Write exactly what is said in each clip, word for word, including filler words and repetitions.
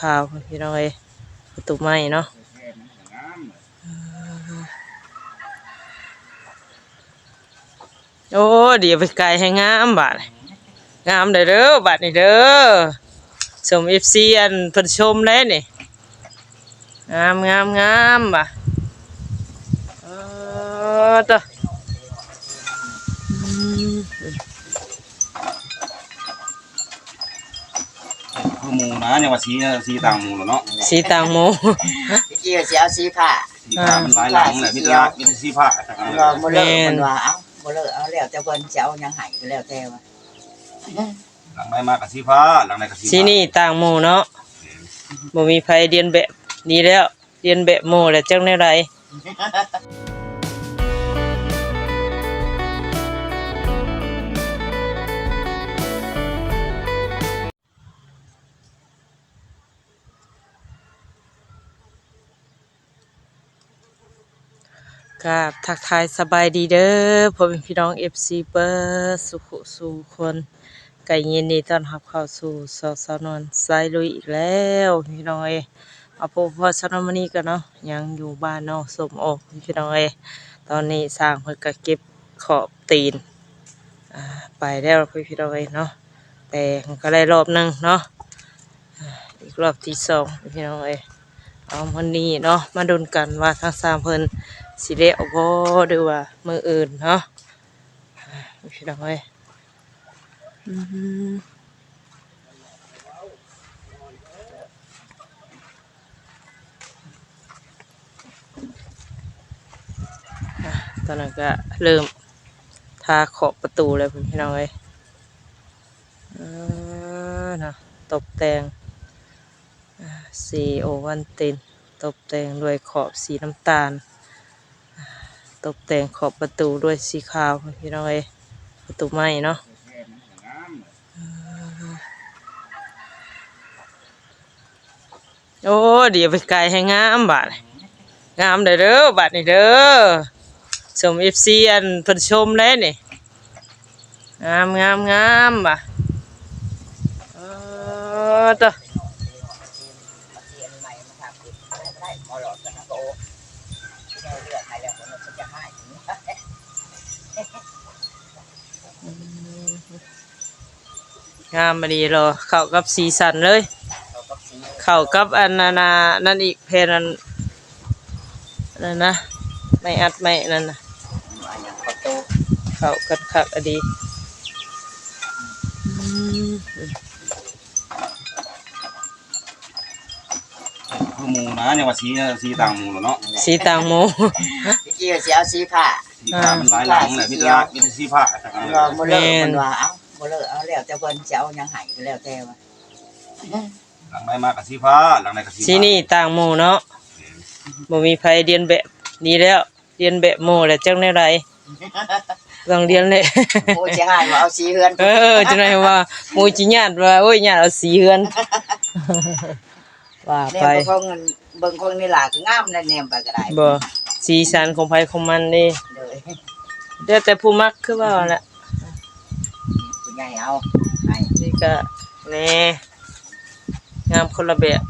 ขาวพี่น้องเอ้ย ประตูไม้เนาะ โอ้ เดี๋ยวไปไกลให้งามบาด งามเด้อ บาดนี้เด้อ ชม เอฟซี อันเพิ่นชมเลยนี่ งาม งาม งามว่ะ เออ เด้อ อืม คือหมู่นะ ยังว่าสีนะ สีต่างหมู่แล้วเนาะ สีต่างหมู่ ตะกี้ว่าสิเอาสีผ้า สีผ้ามันหลายหลังแหละ มีแต่ มีแต่สีผ้า รอบ่เลิก แม่น เพิ่นว่า เอ้า บ่เลิก เอาแล้วแต่เพิ่นสิเอาหยังให้ก็แล้วแต่ว่า หลังใดมาก็สีผ้า หลังใดก็สีผ้า สีนี่ต่างหมู่เนาะ แม่น บ่มีไผเลียนแบบ ดีแล้ว เลียนแบบหมู่แล้วจักแนวใด กราบทักทายสบายดีเด้อ พ่อแม่พี่น้อง เอฟซี เบิดสุขุสู่คน ก็ยินดีต้อนรับเข้าสู่ช่องสาวนวลสายลุยอีกแล้ว พี่น้องเอ้ย มาพบกับสาวนวลมื้อนี้กันเนาะ ยังอยู่บ้านน้องส้มโอ พี่น้องเอ้ย ตอนนี้ช่างเพิ่นก็เก็บขอบตีน อ่า ไปแล้วพี่น้องเอ้ยเนาะ แต่มันก็ได้รอบหนึ่งเนาะ อ่า อีกรอบที่สองพี่น้องเอ้ย เอามื้อนี้เนาะ มาลุ้นกันว่าทางช่างเพิ่นสิแล้วบ่ หรือว่ามื้ออื่นเนาะ อ่า พี่น้องเอ้ย อืม อ่ะ ตอนนั้นก็เริ่มทาขอบประตูแล้วพี่น้องเอ้ย เออ เนาะ ตกแต่ง อ่า สีโอวัลติน ตกแต่งด้วยขอบสีน้ำตาล อ่า ตกแต่งขอบประตูด้วยสีขาวพี่น้องเอ้ย ประตูไม้เนาะ เออ โอ้ เดี๋ยวไปไกลให้งามบาด งามเด้อ บาดนี้เด้อ ชม เอฟซี อันเพิ่นชมเลยนี่ งาม งาม งามว่ะ เออ เด้อ อืม งามอีหลีหรอ เข้ากับสีสันเลย เข้ากับสี เข้ากับอันนั้นน่ะ นั่นอีก แผ่นอัน นั่นนะ ไม้อัดไม้นั่นน่ะ อันนั้นประตู เข้ากันคักอีหลี อืม คือหมู่นะ ยังว่าสี สีต่างหมู่แล้วเนาะ สีต่างหมู่ ตะกี้ว่าสิเอาสีผ้า สีผ้ามันหลายหลังแหละ มีแต่ มีแต่สีผ้า รอบ่เลิก แม่น เพิ่นว่า เอ้า บ่เลิก เอาแล้วแต่เพิ่นสิเอาหยังให้ก็แล้วแต่ว่า หลังใดมาก็สีผ้า หลังใดก็สี สี ผ้า นี่ต่างหมู่เนาะ แม่น บ่มีไผเลียนแบบ ดีแล้ว เลียนแบบหมู่แล้วจักแนวใด ต้องเลียนแหละ หมู่สิให้ว่าเอาสีเฮือน เออ จังได๋ว่า หมู่สิย้านว่า โอ้ย ย้านเอาสีเฮือน ว่าไป แนมไปของเงิน เบิ่งของนี่ล่ะก็งามนะ แนมไปก็ได้ บ่ สีสันของไผของมันเด้ โดย แล้วแต่ผู้มักคือว่าแหละ ผู้ใหญ่เอาให้ นี่ก็แหน่ งามคนละแบบ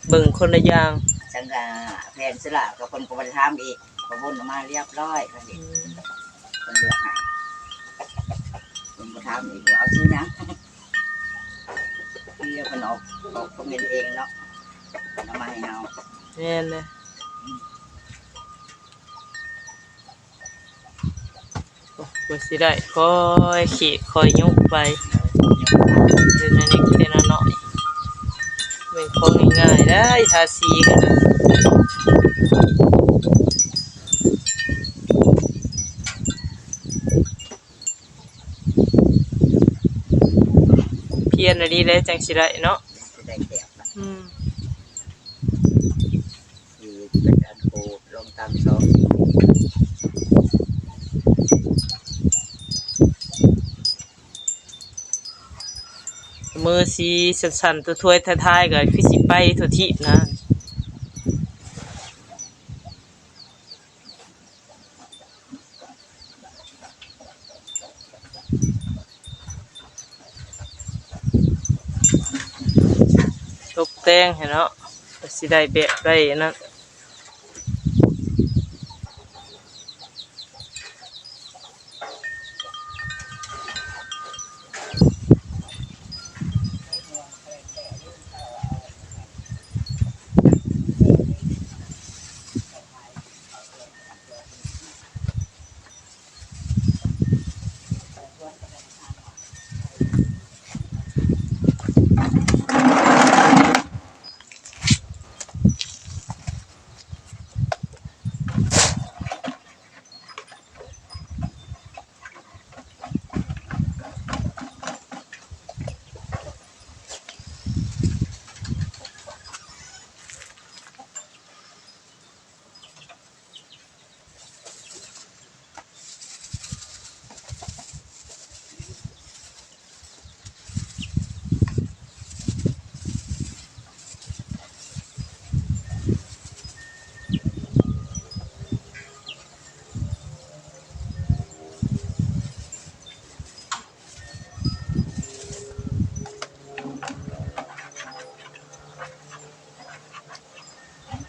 เบิ่งคนละอย่าง จังกะแผ่นสละก็เพิ่นก็บ่ได้ถามอีก ก็วนออกมาเรียบร้อย ก็เห็น อืม เพิ่นเลือกให้ เพิ่นบ่ถามอีกว่าเอาสีหยัง ที่เพิ่นออก ออกคอมเมนต์เองเนาะ เพิ่นเอามาให้เฮา แม่นเลย โอ้ กว่าสิได้ ค่อยขีด ค่อยยุบไป เดี๋ยวนี้เดี๋ยวน้อย เป็นของง่ายๆ ได้ ทาสีกันนะ เพียรอันนี้แล้วจังสิได้เนาะ สิได้แก้ม อืม คือเป็นอันโคลงตามซอง มือสีสั่นๆ ตัวถ้วยท้ายๆ ก็คือสิไปทั่วทีปนะ ตก แต่งให้เนาะ ก็สิได้แบบได้อันนั้น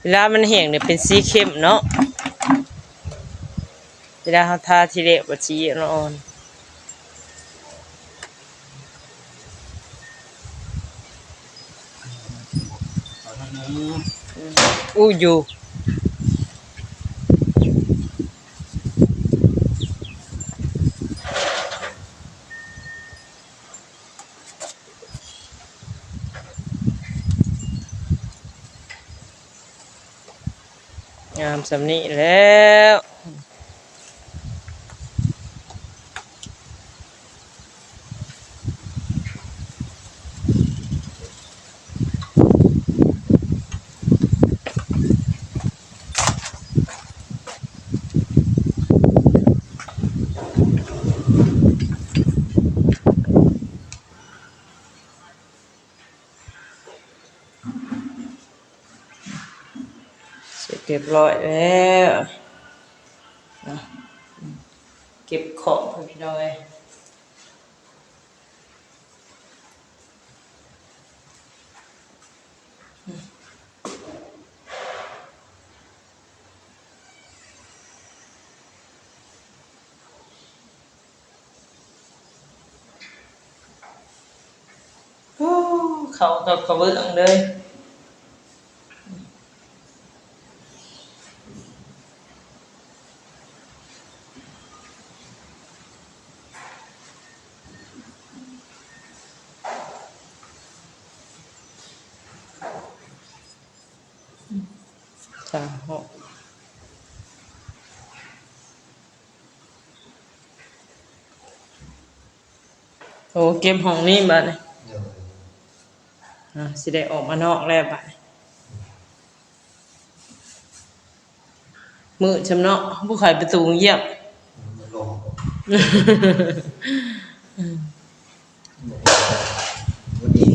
เวลามันแห้งเนี่ยเป็นสีเข้มเนาะ เวลาเราทาทีแรกว่าสีอ่อนๆ อู้อยู่ งามส่ำนี้แหล้ว เสร็จเรียบร้อยแล้ว นะ เก็บของไปพี่น้องเอ้ย โอ้ เขากับกระเบื้องเลย สามห้อง โอ้ เก็บห้องนี้บัดนี้ โดย อ่า สิได้ออกมานอกแล้วบัดนี้ มื้อซำเนาะ ผู้ขายประตูเยี่ยม มันลง อืม บ่ดี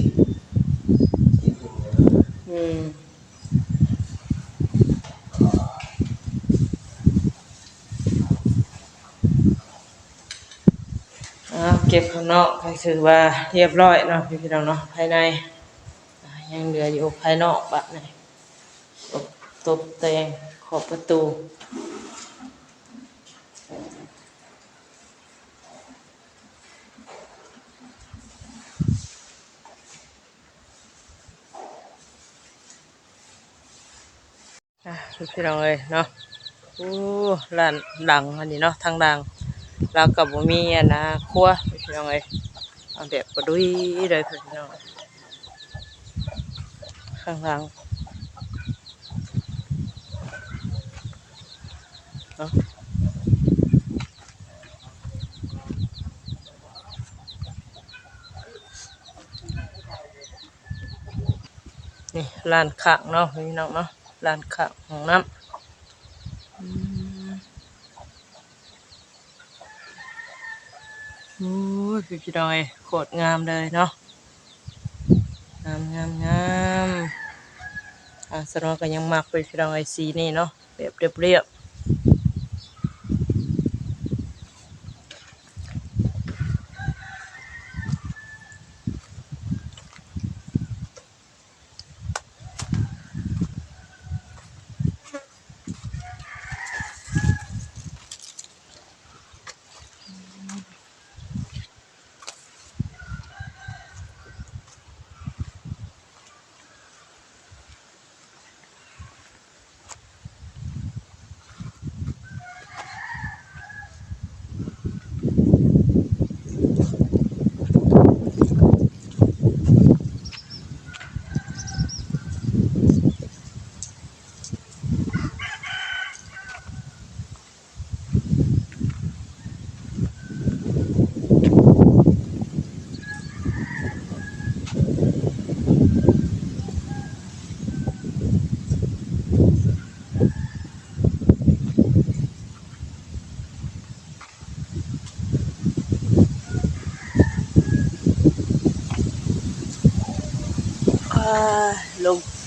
อืม อ่า เก็บข้างนอกก็ถือว่าเรียบร้อยเนาะพี่น้องเนาะ ภายใน อ่า ยังเหลืออยู่ภายนอกบัดนี้ ตก ตกแต่งขอบประตู อ่ะ พี่น้องเอ้ยเนาะ โอ้ ร้านดังอันนี้เนาะ ทางดัง แล้วก็บ่มีอันนะ ครัว พี่น้องเอ้ย เอาแบบกระดุยเลยพี่น้อง ข้างหลัง เนาะ นี่ร้านข้างเนาะพี่น้องเนาะ ร้านข้างห้องน้ำ อืม โอ้ย พี่น้องเอ้ย โคตรงามเลยเนาะ งาม งาม งาม อ่า สนองก็ยังมักไปพี่น้องเอ้ย สีนี่เนาะ แบบเรียบๆ อื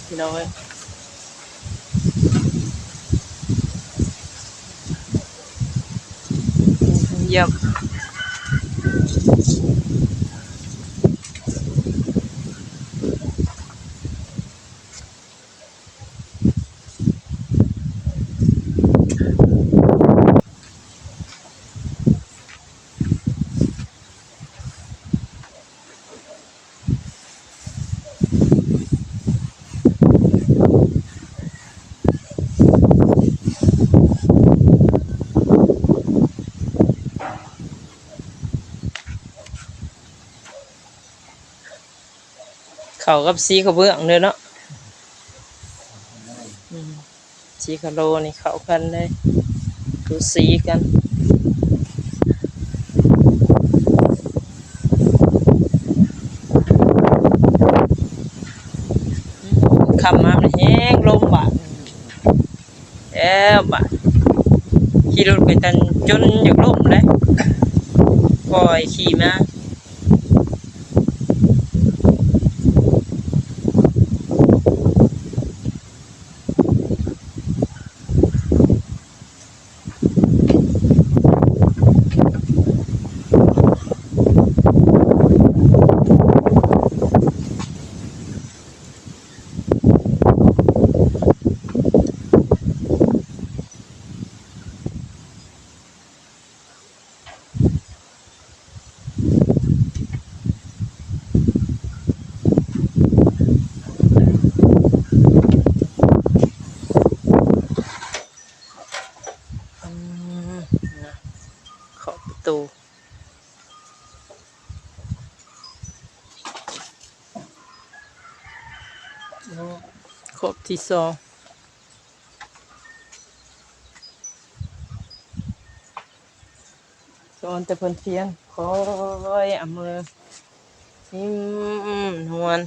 พี่น้องเอ้ย เยี่ยม เข้ากับสีกระเบื้องเลยเนาะ อืม สีคาโลนี่เข้ากันเลย ดูสีกัน ค่ำมามันแฮงลมบาด แล้วบาด ขี่รถไปตันจนอยากล้มเลย ปล่อยขี่มา อืม นะ เคาะประตู ครบที่สอง ตอนแต่เพิ่นเพียง คอยเอามือ นิ่มนวล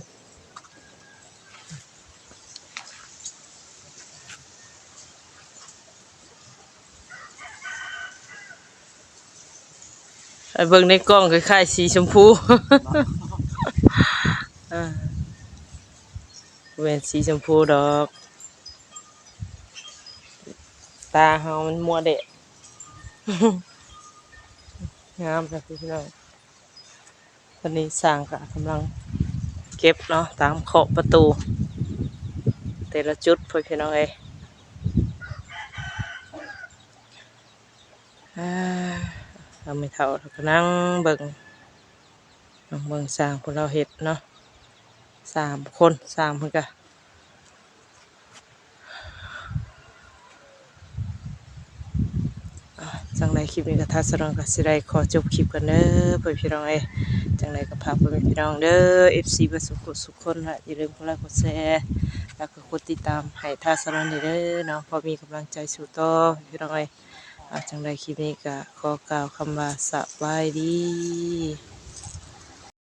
ไปเบิ่งในกล้องคล้ายๆสีชมพู อ่า เป็นสีชมพูดอก ตาเฮามันมัวแดด งามนะพี่น้อง ตอนนี้ช่างก็กำลังเก็บเนาะ ตามเคาะประตู แต่ละจุดพ่อพี่น้องเอ้ย อ่า เราไม่เท่า เราก็นั่งเบิ่ง นั่งเบิ่งช่างพวกเราเฮ็ดเนาะ สามคน ช่างเพิ่นก็ อ่ะ จังใดคลิปนี้ก็ท้าวสะดอนก็สิได้ขอจบคลิปกันเด้อพ่อพี่น้องเอ้ย จังใดก็ฝากพ่อแม่พี่น้องเด้อ เอฟซี เบิดสุขสุขคนละ อย่าลืมกดไลค์กดแชร์ แล้วก็กดติดตามให้ท้าวสะดอนเด้อเนาะ พอมีกำลังใจสู้ต่อพี่น้องเอ้ย อ่ะ จังใดคลิปนี้ก็ขอกล่าวคำว่าสบายดี